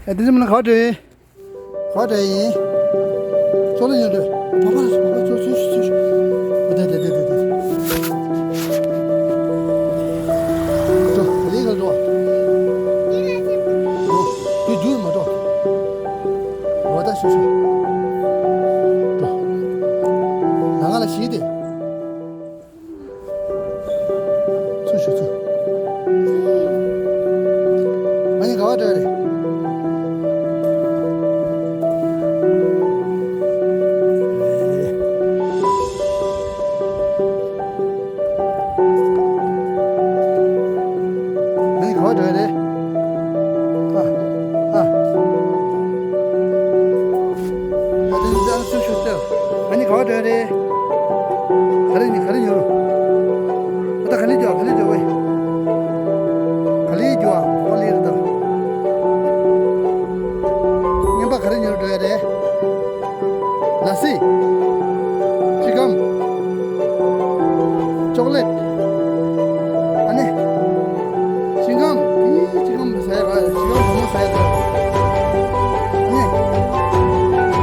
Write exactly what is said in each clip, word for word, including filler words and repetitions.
ཨ། དེ་ཚོ་མིན་ན་ག་བ་འགྲོ་ཡིན། ག་བ་འགྲོ་ཡིན། ཅོག་ལེ་ཉོ་འགྲོ། བ་བ་ལ་སོ། བ་བ་ཅོག་ཅོག་ཅོག་ཅོག་ཨ། དེ་དེ་དེ་དེ་དེ། འགྲོ། ག་ལེ་ག་ལེ་འགྲོ། འགྲོ། དེ་རྒྱུག་མ་འགྲོ། འོ་ད་ཤོག་ཤོག་འགྲོ། ལ་ང་ལ་ཞིག་དེ། ཚུར་ཤོག་ཚུར། ཨ་ནི་ག་བ་འགྲོ་ཡ་རེད། ཨ་ནི་ག་བ་འགྲོ་ཡ་རེད། ཨ། ཨ། ཨ། དེ་ནི་ཨ་ནི་ཚུར་ཤོག་ཚུར། ཨ་ནི་ག་བ་འགྲོ་ཡ་རེད། ག་རེ་ནི་ག་རེ་ཉོ་རུ། ཨ། ད་ག་ལེ་རྒྱུག་ག་ལེ་རྒྱུག་ཝེ། ག་ལེ་རྒྱུག་ཨ། ག་ལེ་རེད་ད། རྔན་པ་ག་རེ་ཉོ་རུ་འགྲོ་ཡ་རེད། ལ་སི། ཅི་གམ། ཅོག་ལེ་ཊི། ཨ་ནི། ཅི་གམ། ཨི། ཅི་གམ་ཟ་ཡ་ག་ཅི་གམ་བུ་མོ་ཟ་ཡ་དེ། ཨ་ནི།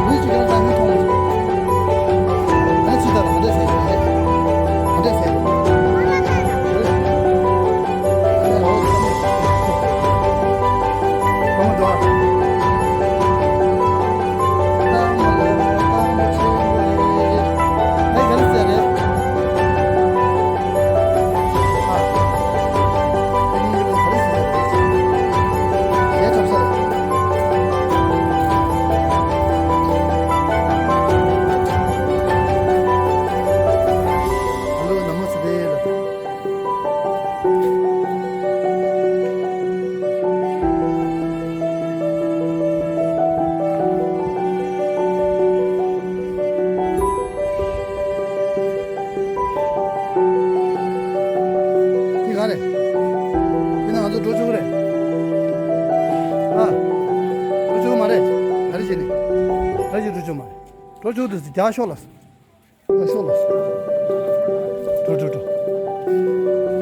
ཝི་ཅི་གམ་ཟ་མི་མཐོང་། ཨ་ནི་ཅི་ད་ག་འདྲ་ཟ་ཡ་རེད། ག་འདྲ་ཟ་ཡ་རེད། འདི་ག་རེད། འདི་ན་ང་ཚོ་འགྲོ་ཆོག་གི་རེད། ཨ། འགྲོ་ཆོག་གི་མ་རེད། ག་རེ་བྱས་ནས། ག་རེ་བྱས་འགྲོ་ཆོག་མ་རེད། འགྲོ་ཆོག་དུས་སུ་རྒྱག་ཤོག་ལ། ལ་ཤོག་ལ། འགྲོ་འགྲོ་འགྲོ། འགྲོ་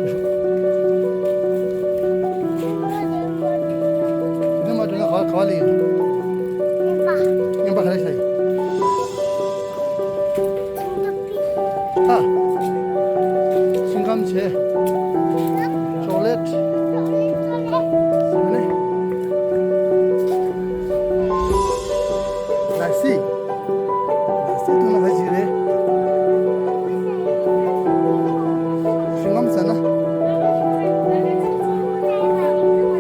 ཤོག་འདི་མ་འགྲོ་ན་ག་ག་བ་ལ་ཡིན། རྔན་པ་ག་རེ་ཤ་ཡིན། ཨ། ཤིང་སྒམ་བྱས། ཅོག་ལེ་ཊི། ཨ་ནི། ལ་སི། ལ་སི་འཐུང་ན་ག་ཅིག་རེད། ཤིང་སྒམ་ཟ་ན།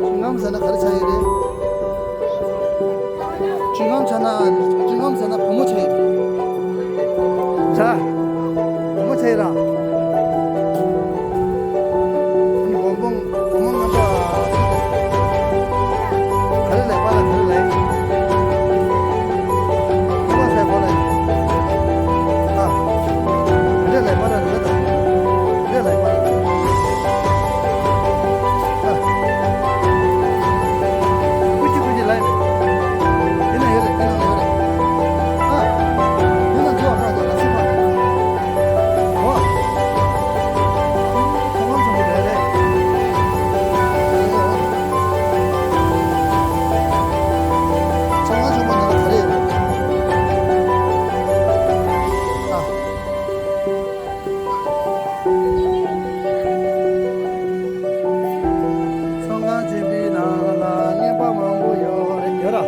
ཤིང་སྒམ་ཟ་ན་ག་རེ་ཆགས་ཡོད་རེད། ཅིང་ངམ་ཆ་ན། ཅིང་ངམ་ཆ་ན་བུ་མོ་ཆགས་ཡོད། ཆ། བུ་མོ་ཆགས་ཡོད་ར། ཨ་ནི་སྒོམ་སྤང་སྒོམ་སྤང་རྔན་པ། ག་རེ་ལས་པ་ལ་ག་རེ་ལས། རྔན་པ་ཟེར་གོ་ལ། ཨ། ག་རེ་ལས་པ་ལ་རེ་ལ་དང་། ག་རེ་ལས་པ་ལ། ཨ། ཀུ་ཅི་ཀུ་ཅི་ལ། དེ་ན་ཡོད་རེད། དེ་ན་ཡོད་རེད། ཨ། དེ་ན་འགྲོ་བ་ཁག་ཏུ་ལ་སི་ཕ། འོ། ཁོང་ཁོང་ཚོ་རེད་རེད། ཚང་མ་ཚང་མ་ནང་ལ་ག་རེ་ཡོད་རེད། ཨ། ཚོང་ཁང་ཆེན་པོའི་ནང་ལ་རྔན་པ་མང་པོ་ཡོད་རེད། ཡོད་ར།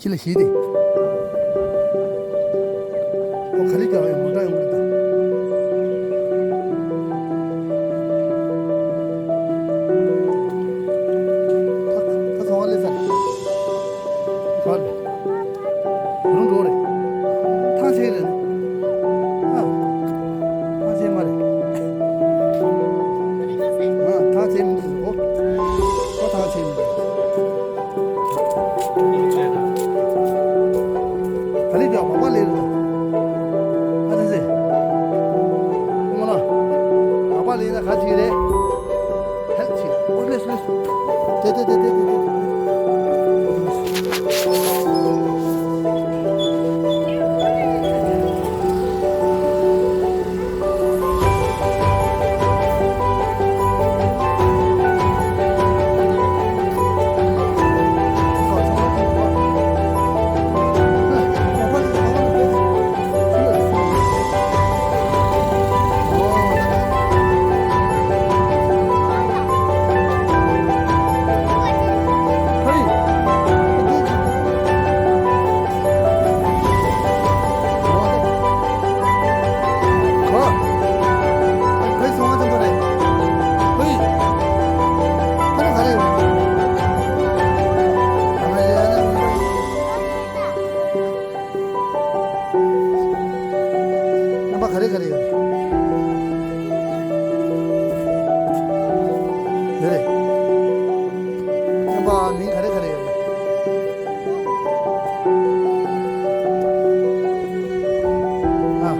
ཁྱི་ལ་ཞིག་དེ། ཨོ་ག་ལེ་རྒྱག་ཡོད་མོ་ཊ་ཡོང་གི་འདུག་ད་ད་ཚོང་བ་ལས་ཚར། ག་ལེ། ད་རུང་འགྲོ་རེད། ཐང་ཆད་རེད། ཨ། ཐང་ཆད་མ་རེད། ཨ། ཐང་ཆད་མི་འདུག་ཨོ། ཨོ་ཐང་ཆད་མི་འདུག་དེ་དེ་དེ་དེ་དེ་དེ། རྣམ་པ་ག་རེ་ག་རེ་ཡོད་རེད། ཡོད་རེད། རྣམ་པ་མིང་ག་རེ་ག་རེ་ཡོད་རེད། ཨ།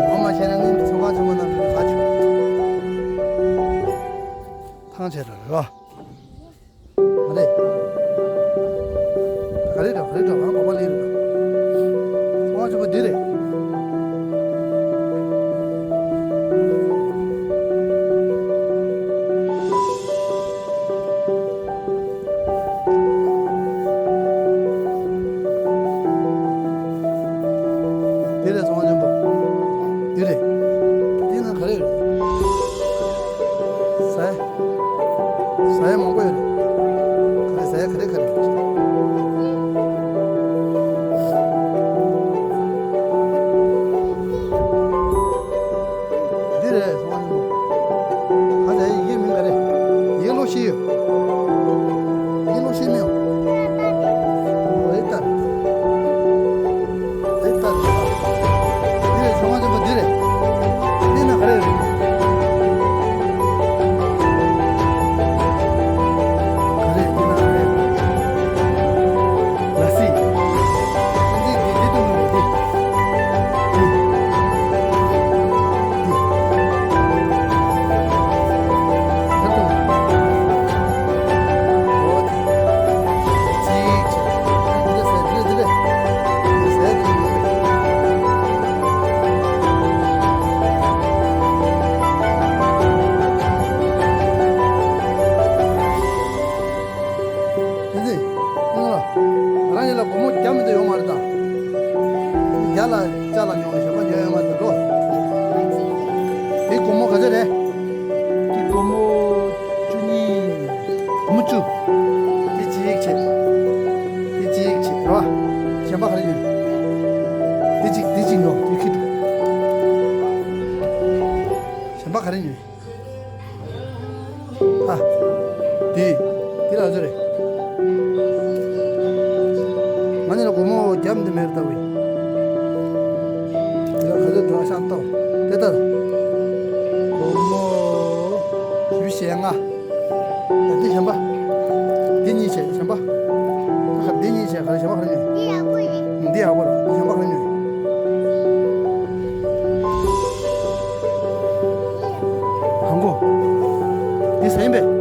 ངོ་མ་བཤད་ན་ནི་ཚོང་ཁང་ཆེན་མོ་ནང་དུ་ཁ་ཆུ། ཐང་ཆད་འགྲོ་རེད་བ། ག་རེ། ག་རེ་འདྲ་ག་རེ་འདྲ་ང་གོ་བ་ལེན་རེད། ཨོ་ཅོ་པོ་འདི་རེད། འདི་རེད་ཚོང་ཆེན་པོ། འདི་རེད། འདི་ན་ག་རེ་རེད། ཟས། ཟས་མང་པོ་ཡོད་རེད། ག་རེ་ཟས་ག་རེ་ག་རེ། འདི་རེད་ཟེར་བ་ནི་མོ། ག་ཟེ་ཡི་གེ་མིང་ག་རེ། ཡི་གེ་ཀློག་ཤེས་ཡོད། ཡི་གེ་ཀློག་ཤེས་མེད་ཡོད། འོ་ཡི་ལྟར། ཨེ་ལྟ་རེད། འདི་རེད་ཚོང་ཁང་ཆེན་པོ་འདི་རེད། འདི་ན་ག་རེ་རེད། ག་རེ་འདི་ན་ག་རེ་རེད། ལ་སི། འདི་འདི་འདི་འདུག་འདི། འདི། འདི། ད་དུང་། འོ་དེ། ཅིག་ཅིག་འདི་ཟས་འདི་འདི་འདི་ཟས་འདི་ཡོད་རེད། འདི་འདི་ཡིན་ལ། ང་རང་ཡིན་ལ་སྒོར་མོ་བརྒྱ་མི་འདུག་ཡོང་མ་རེད་ད། བརྒྱ་ལ་ཅ་ལག་ཉོ་གཞན་པ་ཉོ་ཡོང་མ་རེད་ལོ། འདི་སྒོར་མོ་ག་ཚོད་རེད། འདི་སྒོར་མོ་བཅུ་གཉིས། སྒོར་མོ་བཅུ། འདི་གཅིག་བྱེད། འདི་གཅིག་བྱེད་རོ། གཞན་པ་ག་རེ་ཉོས། འདི་གཅིག་འདི་གཅིག་ཉོ་འདི་ཁྱི་འདུག་གཞན་པ་ག་རེ་ཉོས། ཨ། དེ། དེ་ལ་ཚོད་རེད། ང་ཉིད་ལ་སྒོར་མོ་བརྒྱ་མི་འདུག་མེད་ལྟ་བུ་ཡིན། དེ་ལ་ག་ཚོད་འདུག་ཤག་ལྟ། དེ་ལྟར། སྒོར་མོ་བཞི་བཅུ་ཞེ་ལྔ། ད་འདི་གཞན་པ། འདི་གཉིས་བྱས་གཞན་པ། ད་ག་འདི་གཉིས་བྱས་ག་རེ་གཞན་པ་ག་རེ་ཉོས། འདི་ཡག་པོ་རེད། འདི་ཡག་པོ་རེད། འདི་གཞན་པ་ག་རེ་ཉོས། གང་གོ། འདི་ཟ་ཡིན་པས།